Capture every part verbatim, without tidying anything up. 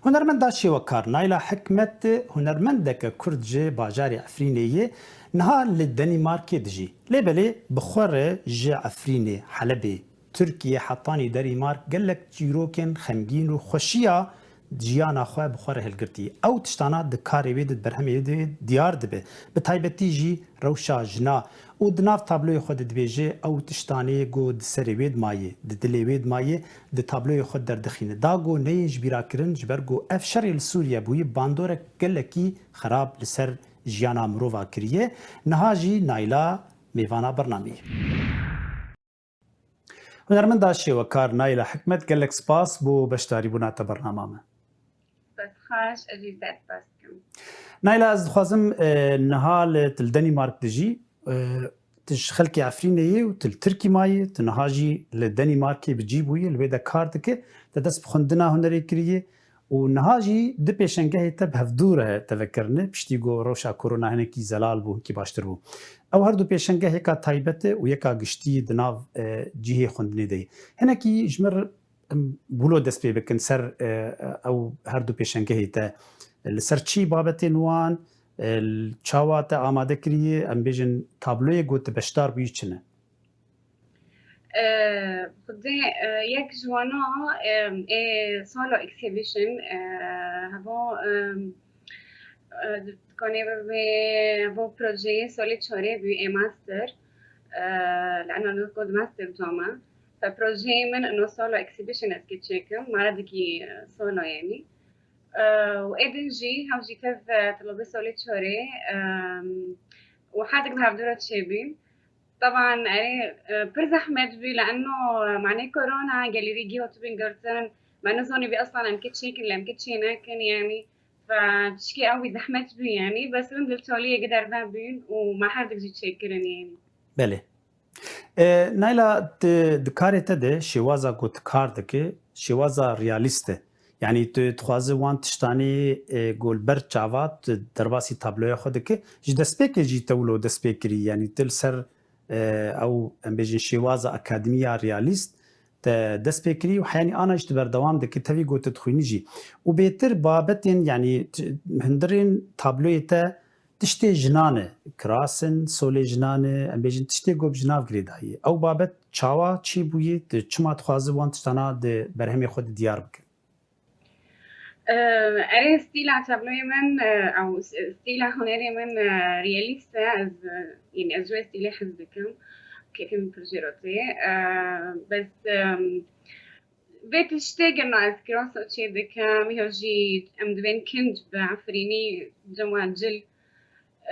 Hunermenda şêwekar Nayla Hikmet, hunermendeke Kurd ji bajarê Efrînê ye, niha li Denîmarkê dijî. Lê belê bi xwe re ji Efrînê, Helebê, Tirkiyê hetanî Denîmark gelek çîrokên xemgîn û xweşiya jiyana xwe bi xwe re hilgirtî. Ew tiştana di karê wê de, di berhemê wê de diyar dibe. Bi taybetî jî rewşa jina û di nav tabloyê xwe de dibêje, ew tiştanê ku di serê wê de maye, di dilê wê de maye, di tabloyê xwe derdixîne. Da ku neyên ji bîra kirin, ji ber ku ev şerê li Sûriye bûyî bandorek gelekî xerab li ser jiyana mirova kiriye. Niha jî Nayla mêvana bernameyê. Hunermenda şêwekar Nayla Hikmet, gelek spas bo beşdarîbûna te bernama me. Spas xweş, ez jî te spas dikim. Nayla, ez dixwazim, e, niha li, tu li Denîmark dijî, e, tu ji xelkê Efrînê yê û tu li Tirkî mayî, tu niha jî li Denîmarkê bi cî bûyî, li wê de kar dike, te dest bi xwendina hunerê kiriye û niha jî du pêşengehê te bi hevdû re tevekirine, piştî ku rewşa korona hinekî zelal bû, hinkî baştir bû. Ew her du pêşengeh yeka taybet e û yeka giştî di nav, e, cihê xwendinê de ye. Hinekî ji mir em wilo dest pê bikin ser, e, ew her du pêşengehê te. Li ser çi babetên wan, e, çawa te amade kiriye, em bêjin tabloyê ku tu beşdar bûyî çi ne? E, Xwedê, e, yek ji wana, e, ê solo exhibition, e, hebo, e, e, dikanê bibe, hebo projeyê solê çarê bû ê master, e, li ena nokod master doma. Fe projeyê min ino solo exhibition ez kê çêkim, mara dikî, e, solo yani. E, û êdin jî, hev jî tev, e, tilabê solê çarê, e, û her dik bi hevdû re çêbîn. Teban, erê, e, pir zehmet bû, li eno, e, manê korona, gelî vî gî hatibûn girtin, me nizanî vî eslan em kê çêkin, lê em kê çênekin, yani, ve tişkê ew wî zehmet bû, yani, bes rind li çaliyê gi derve bûn û me her dik jî çêkirin, yani. Belê. E, Nayla, di, di karê te de şêwaza ku tu kar dike, şêwaza realîst e. Yanî tu dixwaze wan tiştanê, e, ku li ber çava tu derbasî tabloya xwe dike, ji destpêkê jî te wilo dest pê kirî. Yanî tu li ser, e, ew, em bêjin, şêwaza akademiya realîst te dest pê kirî û heyanî ana jî tu berdewam dike, tevî ku tu dixwînî jî. Û bêtir babetên, yanî t-, hundirên tabloyê te tiştê jinan e, kiras in, solê jinan e, em bêjin tiştê ku bi jinav girêdayî. Ew babet çawa çêbûyî, tu çima dixwaze wan tiştana di berhemê xwe de diyar bike? Eee, erê, stîla tabloyê min, eee, ew s-, stîla hunerê min, eee, realîst e. Ez, eee, yanî ez ji wê stîlê hez dikim. Kêfê min pir jê re tê. Eee, bes, eee, vê tiştê girna ez kiraso çê dikim. Ya jî em dibên kinc bi efrînî cem wan cil.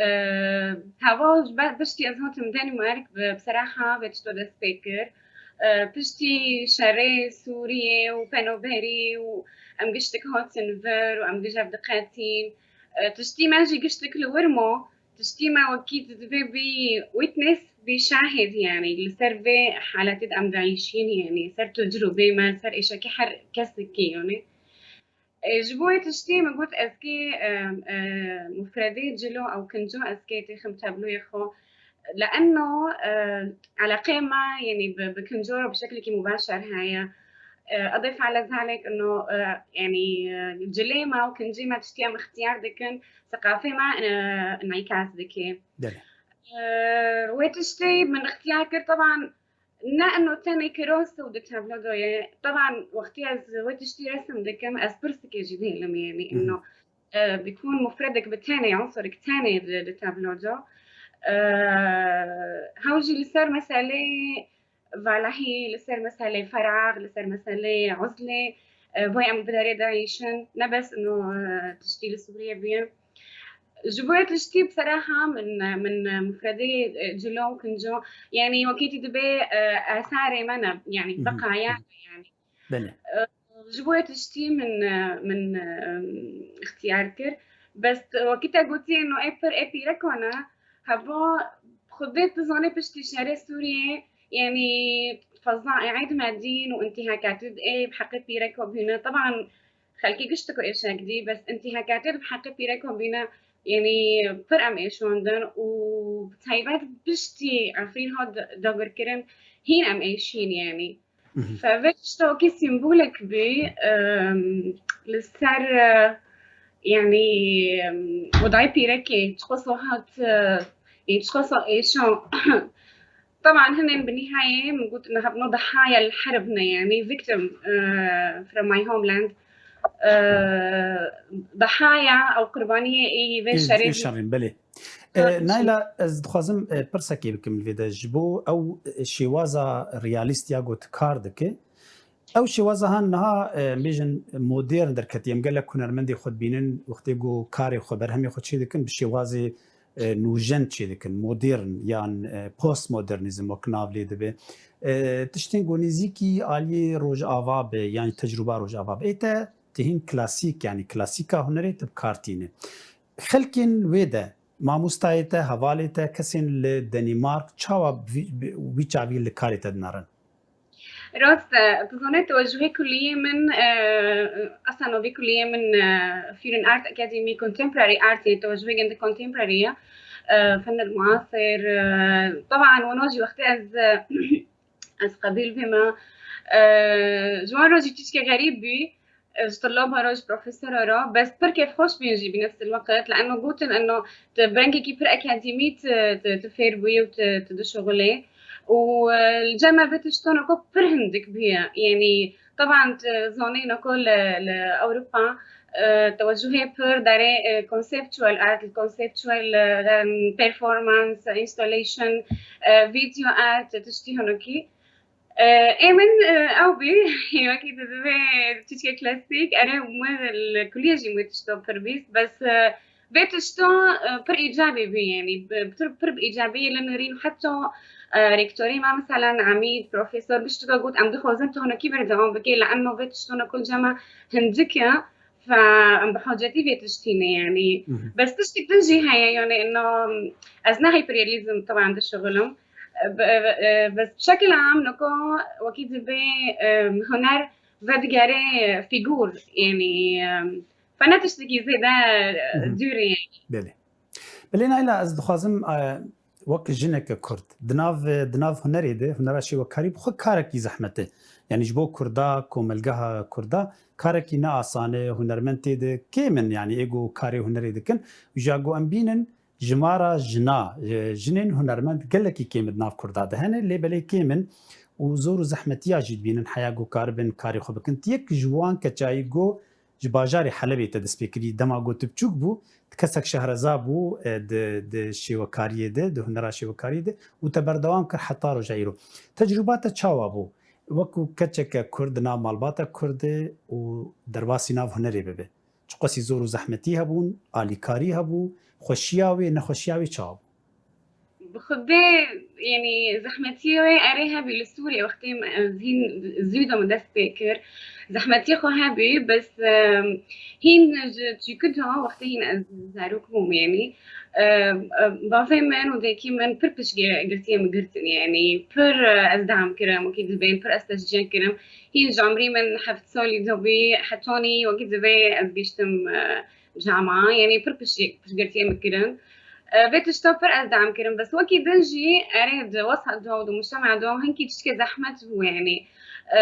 Eee, heva ji ber piştî ez hatim Denmark, bi, bi seraha vê tişto dest pê kir. Eee, piştî şerê Sûriyê û penaberî û em giştik hatin vir û em gijev diqetîn. Eee, tiştî me jî giştik li wir ma, tiştî me wekî tu dibê bî witness, bî şahid, yanî li ser vê haletê de em diayîşîn, yanî ser tecrûbê me, li ser êşekê her kesekî, yanî. E, ji bo wê tiştê min got, ez kê, e, e, mufredê cilo ew kinco ez kê têxim tabloyê xwe. Li eno, e, eleqeyê me, yanî bi, bi kinco re bi şeklekî mubaşer heye. E, edîfe ele zalek ino, e, yanî, e, cilê me û kincê me tiştî em ixtiyar dikin, seqafê me, e, înîkas dike. Belê. E, wê tiştê min ixtiyar kir, teban, ne eno tenê kiroso di tablo de ye. Teban wextî ez wê tiştî resim dikim, ez pirsike jî dihêlim, yanî, Hı hı. ino, e, bikun mufredek bi tenê, unsurek tenê di, di tablo de. E, hew jî li ser meselê valahî, li ser meselê ferax, li ser meselê uzlê, e, boy em bi derê dayîşin, ne bes ino, e, tiştî li Sûriyê bûye. Ji bo yê tiştî bi seraha min, min mufredê, e, cilo û kinco, yanî wekî tu dibê, e, esarê me ne, yanî Hı hı. beqaya ne, yanî. Belê. E, ji bo yê tiştî min, e, min, e, ixtiyar kir. Bes wekî te gotî, no ê pir ê pîreko ne, heva xwedê tu zanê piştî şerê Sûriyê, yanî feza ê êd me dîn û întîhakatî ê bi heqê pîreko bîne. Teban xelkê giştiko êşek dî, bes întîhakatê di bi heqê pîreko bîne, yanî pir em êşandin û bi taybet piştî Efrîn hat dagirkirin hîn em êşîn, yanî. Fe vê tişta wekî sîmbolek bî, em, li ser, e, yanî, em, odayê pîrekê, çiqas hat, e, yanî çiqas êşa. Teban hinên bi nîhayê min got, niha no dahaya li herb ne, yanî victim, e, from my homeland. E, dahaya ew qurbaniyê ê vê Ê, şerê ê bî. şerên, belê. E, Nayla, ez dixwazim, e, pirsekê bikim li vê de. Ji bo ew, e, şêwaza realîst ya ku tu kar dike, ew şêwaza han niha, e, em bêjin modern derketiye. Em gelek hunermendê xwe dibînin, wextê ku karê xwe, berhemê xwe çê dikin, bi şêwazê, e, nûjen çê dikin, modern yan, e, postmodernîzm wek nav lê dibe. E, tiştên ku nêzîkî aliyê Rojava be, yan tecrûba Rojava be. Ê te tihîn klasîk, yanî klasîka hunerê tu bi kar tîne. Xelkên wê de, mamostayê te, hevalê te, kesên li Denîmark çawa bi vî, bi, wî çavî li karê te dinerin? Rast e, tu zanî tewecihê kuliyê min, e, eslen vê kuliyê min, e, Fine Art Academy, Contemporary Art, yê tewecihê gindi contemporary ye, e, fenê muasir, e, teban wano jî wextê ez, e, ez qebîl bîme, e, ji wan re jî tişkê xerîb bî, e, ji tulaba re, ji profesora re, bes pir kêfxweş bûn jî bi nefs el-weqt, leno gotin eno tu bi rengekî pir akademî tu, tu, tu fêr bûyî û tu, tu dişuxulê. Û, e, li cem me vê tiştana ku pir hindik bûye. Yanî, teban tu zanî eno ku li, li Ewropa, e, tewecihê pir derê, e, conceptual art, conceptual, e, em, performance, installation, e, video art, tiştî hinekî. E, ê min, e, ew bî, wekî tu dibê tiştê klasîk, erê, me li kuliyê jî me tişta pir bîst, bes, e, vê tişta, e, pir îcabî bî, yanî, bi, pir, pir bi îcabî li nirîn, heta, e, rektorê me, meselen, emîd, profesor, bi tişteka got, em dixwazin tu hinekî berdewam bikê, li eno vê tiştana ku li cem me hindik e, fe em bi hacetî vê tiştî ne, yanî. Mhm. Bes tiştek din jî heye, yanî, ino, ez ne hyperrealism teban dişuxilim. Be-, be-, bes bi şekil am niko wekî dibê, em, huner vedigere fîgûr, yanî, em, fe ne tiştekî zêde, e, Mhm. dûr e, yanî. Belê. Belê Nayla, ez dixwazim, e, wek jineke Kurd, di nav, di nav hunerê de, hunera şêwekarî bi xwe karekî zehmet e. Yanî ji bo Kurda, komelgeha Kurda, karekî ne asan e, hunermend tê de kêm in, yanî ê ku karê hunerê dikin. Ji ya ku em bînin, jimara jina, e, jinên hunermend gelekî kêm di nav Kurda de hene, lê belê kêm in û zor û zehmetiya jî dibînin heya ku karibin karê xwe bikin. Ti yek ji wan keçayî ku ji bajarê Helebê te dest pê kirî, dema ku tu biçûk bû, ti kesek şehreza bû, e, di, di şêwekariyê de, di hunera şêwekariyê de û te berdewam kir heta roja îro. Tecrûba te çawa bû? Wekû keçeke Kurd di nav malbata Kurd de û derbasî nav hunerê bibe. Çiqasî zor û zehmetî hebûn, alîkarî hebû, xweşiya wê, nexweşiya wê çawa bû? Bi xwedê, yanî zehmetiyê wê erê hebî li Sûriyê wextê min, ez hîn zû de min dest pê kir. Zehmetiyê xwe hebî, bes, em, hîn ji çîkû de wextê hîn ez zarok bûm, yanî, em, em, bavê min û dayikê min pir piştgirtiyê min girtin, yanî pir, e, ez dam kirim, wekî dibên pir ez teşcîh kirim. Hîn ji emrî min heft salî de bî, hetanî wekî dibê ez gihiştim, e, cama, yanî pir piştgirtiyê min kirin. E, vê tişta pir ez dam kirim. Bes wekî din jî erê di wesa de û di mujtema de hinkî tiştê zehmet bû, yanî, e,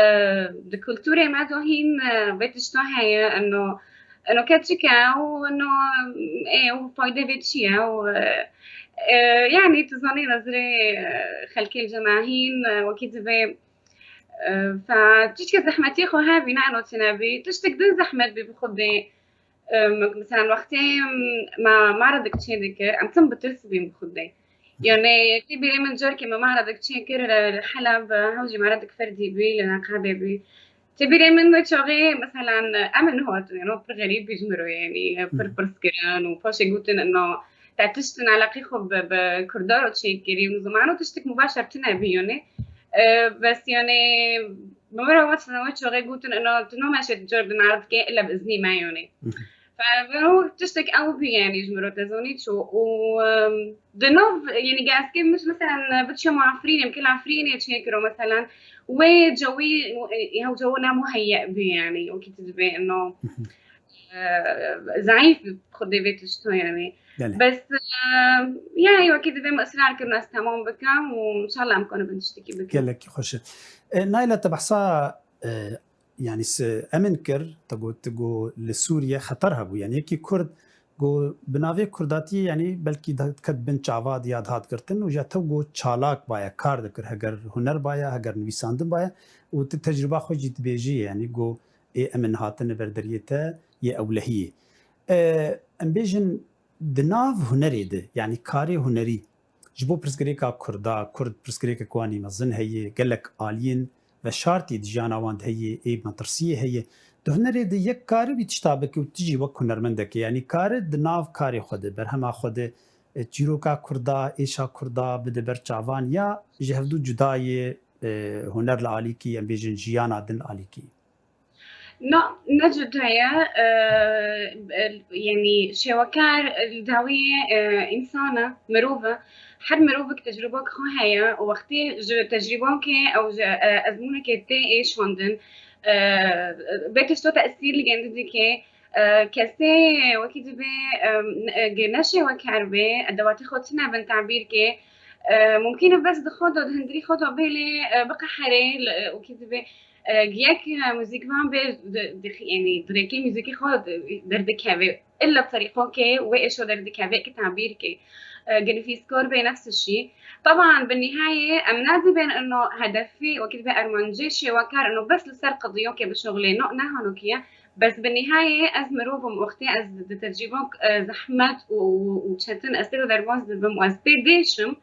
di kulturê me de hîn, e, vê tişta heye, eno, eno keçik e û eno, ê, û fayde vê çi ye û, e, e, yanî tu zanî nezirê, e, xelkê li cem me hîn, e, wekî dibê, e, fe tiştê zehmetiyê xwe hebî, ne eno tune bî. Tiştek din zehmet bî bi xwedê. Em, mesela wextê, em, me, me re dik çê dikir, em tim bi tirs bîn bi xwedê. Yani, tê bîrê min carkê me, me re dik çê kir, li, li Heleb, hew jî me re dik ferdî bî, li Neqabê bî. Tê bîrê min wê çaxê, mesela, em ê nehatin, yani, pir xerîb bî ji min re, yani, pir Hı. pirs kirin û paşê gotin, ina, te tiştin eleqî xwe bi, bi Kurda re çêkirî û ziman û tiştik mubaşer tune bî, yani. E, bes, yani, bi min re wexta wê çaxê gotin, ina, tu nameşê tu car di me re dikê, illa bi iznî me, yani. Hı hı. Fe, vero tiştek ew bû, yani, ji min re te zanî ço. Û, em, di nav, yani, geskê min, mesela, biçiyam Efrînê, min kil Efrînê çêkiro, mesela, wê cewî, e, ew cewo ne muheyye bû, yani, wekî tu dibê, ino. Hı hı. e, zeîf bi xwedê vê tişto yani. Belê. Bes, e, yani wekî divê min israr kirin ez temam bikim û inşallah em konibin tiştekî bikin. Gelekî xweş e. E, Nayla, te behsa, e, yani se-, emin kir, te got, te got li Sûriye xeter hebû. Yani yekî Kurd got bi navê Kurdatiyê, yani belkî diket bin çava diya dihat girtin û ya te got çalak baye, kar dikir, heger huner baye, heger nivîsandin baye û tu tecrûba xwe jî dibêjî, yani got ê em ê nehatine ber deriyê te yê ewlehiyê. E, em bêjin di nav hunerê de, yanî karê hunerî, ji bo pirsgirêka Kurda, Kurd pirsgirêkek wanî mezin heye, gelek aliyên veşartî di jiyana wan de heye, ê metirsiyê heye. Di hunerê de yek kare vî tişta bike û tu jî wek hunermendekê, yanî kare di nav karê xwe de, berhema xwe de, e, çîroka Kurda, êşa Kurda bide ber çavan ya ji hevdû cuda ye, e, huner li alîkî, em bêjin jiyana din alîkî? Na, ne cuda ye. E, e, yani şêwekar, e, li dawiyê, e, însan e, mirov e. Her mirovek tecrûbek xwe heye û wextê ji tecrûbokê ew ji, e, ezmûnekê tê êşandin, e, vê tişto tesîr li gêndî dike. E, kesê wekî dibê, e, ne, e, ne şêwekar bê, edewatê xwe tune bin tabîr ke, e, mumkin e bes di xwe de, di hundirî xwe de bê lê, e, biqeherê, li, e, wekî dibê, e, yek, e, muzîkvan bê, di, di, yani, di rêkê muzîkê xwe de, derdikeve. Illa bi terîqokê wê êşo derdikeve ki tabîr ke. E, gi nivîskor bê nefs şî. Taban bi nihayê em nadibên ino hedefî, wekî dibê ermancê şêwekar ino bes li ser qediyokê bişuxulê, no, ne hanokiye. Bes bi nihayê ez mirov im, wextê ez di tecrîbok, e, zehmet û, û, û çetin ez tê de derbas dibim û ez tê dêşim,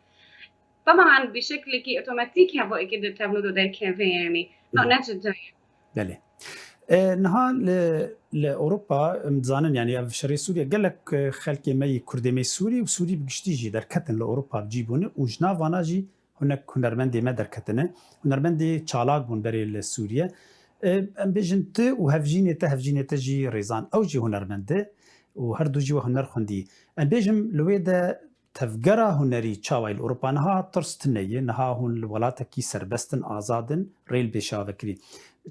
taban bi şeklekî otomatîk hevo êkê di tablo de derkeve, yani. No, ne cuda ye. Belê. E, niha li, li Ewropa, em dizanin, yani ev şerê Sûriye gelek, e, xelkê me yî Kurdê me yî Sûrî û Sûrî bi giştî jî derketin li Ewropa bi cî bûne û ji nav vana jî hinek hunermendê me derketine. Hunermendê çalak bûn berê li Sûriye. E, em bêjin tu û hevjînê te, hevjînê te jî Rêzan, ew jî hunermend e û her du jî we huner xwendî. Em bêjim li wê de tevgera hunerî çawa ye li Ewropa? Niha tirs tune ye, niha hûn li welatekî serbest in, azad in, rê li pêşa ve kirî.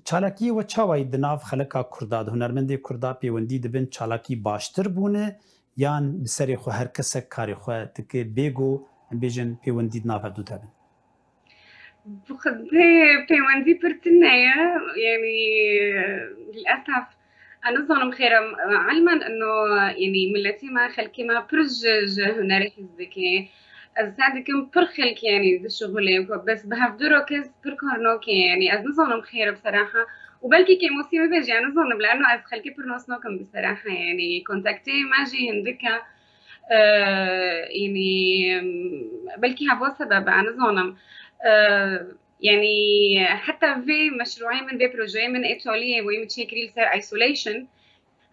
Çalakiyê we çawa ye di nav xeleka Kurda, di hunermendê Kurda pêwendî dibin çalakî baştir bûne? Yan bi serê xwe her kesek karê xwe dike, bê ku em bêjin pêwendî di nav hevdû de bin? Bi xwedê pêwendî pir tune ye, yanî, lilesef, ez nizanim xêr e, elmen ino, yanî, miletê me, xelkê me pir ji, ji hunerê hez dike. Ez his dikim pir xelk, yanî, dişuxulê, bes bi hevdû ro kes pir kar nake, yanî, ez nizanim xêr e bi seraha. Û belkî kêmosî min bêje, ez nizanim, li eno ez xelkê pir nas nakim bi seraha, yanî, kontaktê me jî hindik e. E, yanî, belkî heva sebeb e, nizanim. E, yanî, heta vê meşruê min, vê projeyê min ê taliyê wê min çêkirî li ser isolation.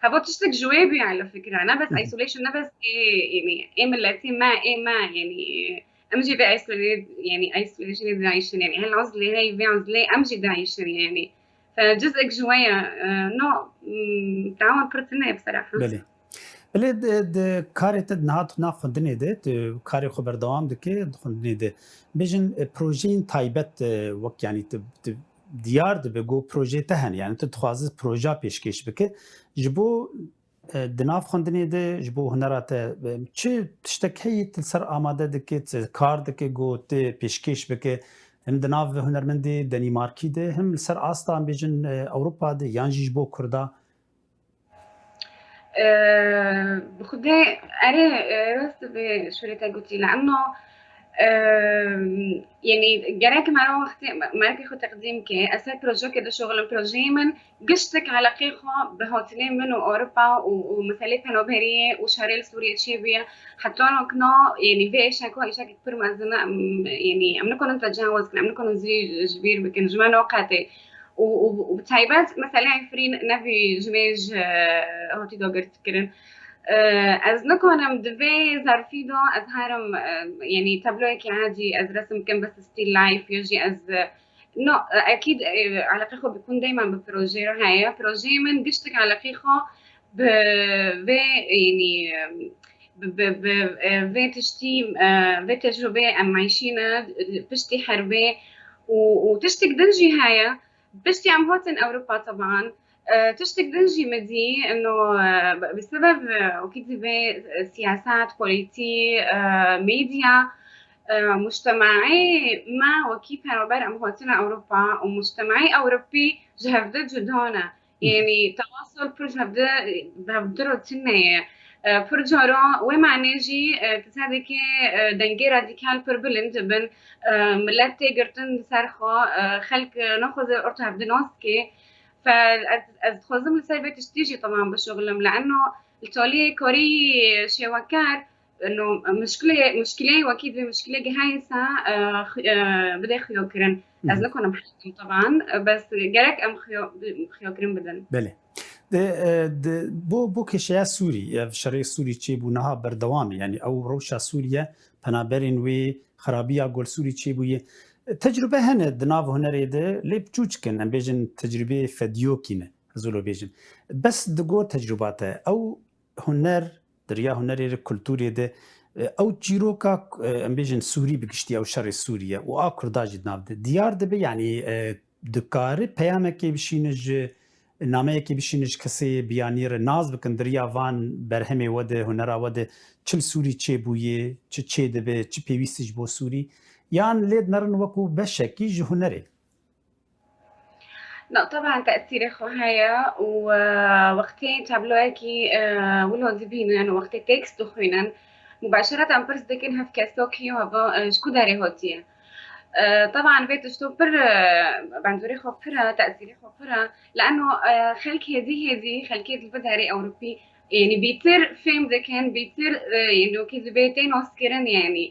Heva tiştek ji wê bûye li fikra. Ne bes Hı hı. isolation, ne bes ê, yanî, ê miletê me, ê me, yanî, em jî vê isolê-, yanî, isolationê dayişin, yanî, hel uzlê hey vê uzlê em jî dayişin, yanî. Fe cizek ji we ye, e, no, mm, dawam pir tune ye bi seraha. Belê. Belê di, di karê te niha tu nav xwendinê de, tu karê xwe berdewam dike di xwendinê de. Bêjin, e, projeyên taybet, e, wek, yanî tu, tu diyar dibe ku projeyê te hene, yanî tu dixwazi proja pêşkêş bike. Ji bo, e, di nav xwendinê de, ji bo hunera te, e, çi tiştek heye tu li ser amade dike, tu kar dike ku tu pêşkêş bike, him di nav hunermendê Denîmarkî de, him li ser asta, em bêjin, e, Ewropa de, yan jî ji bo Kurda? Eee, bi Xwedê, erê, e, rast dibê şûrê te gotî, li eno, eee, yanî gerek mero wextê, merekê xwe teqdîm ke, ez ser projeyekê dişuxilim, projeyê min giştek eleqê xwe bi hatinê min û Ewropa û, û meselê penaberiyê û şerê li Sûriyê çêbûye, heta nokna, yanî vê êşeka êşekek pir mezin e, em, yanî em nikarin tecawuz kin, em nikarin zî ji bîr bikin, ji me naqetê. û, û, û bi taybet meseleyê Efrîn nevî jinê ji hatî dagirtkirin. E, ez nikanim di vê zerfî de ez herim, e, yanî tabloyekî edî ez resim bikim, bes still life, ya jî ez, e, no, e, ekîd, e, eleqê xwe bi kun dayman bi projeyê re heye. Projeyê min giştek eleqê xwe bi vê, yanî, e, bi, bi, bi, e, vê tiştî, e, vê tecrûbeyê em meşîne, e, piştî herbê û, û tiştek din jî heye. Piştî em hatin Ewropa, teban, Tiştek din jî min dî, ino, bi sebeb, e, wekî dibê, e, siyaset, polîtî, e, medya, e, mujtemaê me wekî penaber em hatine Ewropa û mujtemaê Ewropî ji hevde cuda ne. Yanî tewasul pir ji hevde, bi hevde re tune ye. E, pir cara wê manê jî, e, tu sedekê, e, dengê radîkal pir bilind dibin. E, milet tê girtin li ser xwe, e, xelk, e, naxwaze orta hevde nas dike. Fe, ez, ez dixwazim li ser vê tiştî jî teban bişuxilim. Li eno li taliyê karî şêwekar, eno, mişkilê, mişkilê wekî vê mişkilê gihayê se, e, xi-, e, bide xiyokirin. Ez Hı hı. nikanim heykim teban, bes gerek em xiyo-, xiyokirin bidin. Belê. De, e, de, bo, bo kêşeya Sûrî, ev şerê Sûrî çêbû niha berdewam e. Yanî ew rewşa Sûriye, penaberên wê, xerabiya gol Sûrî çêbûye. Tecrûbe hene di nav hunerê de, lê biçûçik in, em bêjin tecrûbeyê fediyokî ne, ez wilo bêjim. Bes di gor tecrûba te, ew huner, di riya hunerê re, kulturê de, e, ew çîroka, e, em bêjin Sûrî bi giştî, ew şerê Sûriye û a Kurda jî di nav de diyar dibe, yanî, e, dikare peyamekê bişîne ji, nameyekê bişîne ji kesê biyanî re nas bikin, di riya van berhemê we de, hunera we de çi li Sûrî çêbûye, çi çêdibe, çi pêwîst e ji bo Sûrî, yan lê dinerin wekû beşekî ji hunerê? Na, teban tesîrê xwe heye û, e, wextê tabloyekî, e, wilo dibînin û wextê tekst dixwînin, mubaşereten pirs dikin, hev keso kî ye, heva, e, ji ku derê hatiye? E, teban vê tişto pir, e, bendorê xwe pir e, tesîrê xwe pir e. Li eno, e, xelk hêdî hêdî, xelkê di vê derê Ewropî, yanî bîtir fêm dikin, bîtir, e, yanî wekî dibê tê naskirin, yanî.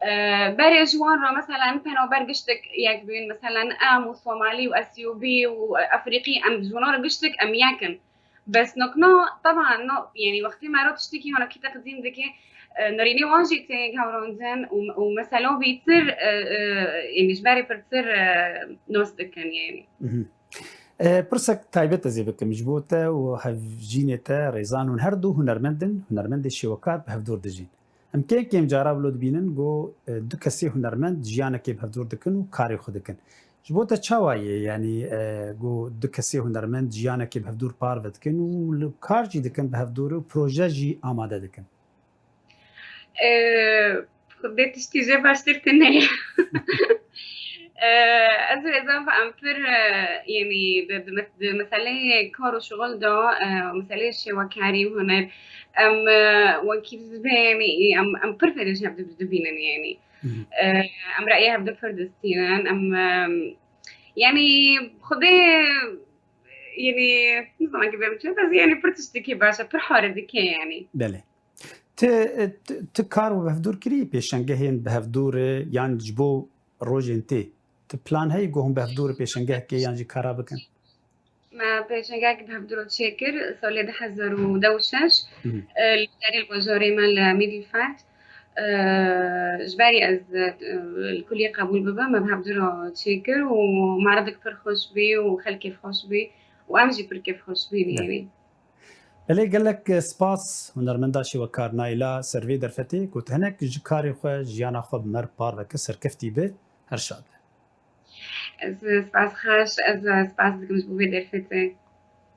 E, berê ji wan re, meselen, penaber giştik yek bûn, meselen, em û Somalî û Esiyobî û Efrîqî, em ji wan re giştik, em yek in. Bes nokna, teban, no, yanî wextê me re tiştekî hinekî teqdîm dike, e, nerînê wan jî tê gewrandin û, û mesela bîtir, e, e, yanî ji berê pirtir, e, nas dikin, yanî. Mhm. E, pirsek taybet ez ê bikim ji bo te û hevjînê te, Rêzan, hûn her du hunermend in, hunermendê şêwekar bi hevdûr dijîn. Em kêm kêm cara wilo dibînin, go, e, du kesê hunermend jiyanekê bi hevdûr dikin û karê xwe dikin. Ji bo te çawa ye? Yanî, e, go du kesê hunermend jiyanekê bi hevdûr parve dikin û li kar jî dikin bi hevdûr û proje jî amade dikin? E, Xwedê tiştî jê baştir tune ye. E, ez û Rêzan ve em pir, e, yanî di, di, di meseleyê kar û şixul de, e, meseleyê şêwekarî û huner, em, e, wekî dibê, yanî em, em pir fêrê ji hev di-, dibînin, yanî. Mhm. E, em reyê hev di pir distînin, em, e, yanî Xwedê, yanî, nizanim ki bêm çi, bes yanî pir tiştekî baş e, pir hare dike, yanî. Belê. Ti, ti, ti kar bi hevdûr kirî pêşengehên bi hevdûr e, yan ji bo rojên tê? Ti plan heye ku hûn bi hevdûr pêşengehekê yan jî kara bikin? Me pêşengehek bi hevdûr çêkir, salê du hezar û deh û şeş, Hı hı. e, li derê li bajarê me li Middelfeld. E, ji berî ez, e, li kuliyê qebûl bibim, me bi hevdûr çêkir û meredek pir xweş bî û xelkê xweş bî û em jî pir kêfxweş bîn, Belê. yanî. Belê, gelek spas hunermenda şêwekar Naîla ser vê derfetê, ku tu hinek ji karê xwe, jiyana xwe bi me re parve kir, serkeftî be, her şad be. Ez spas xweş, ez spas dikim ji bo vê derfetê.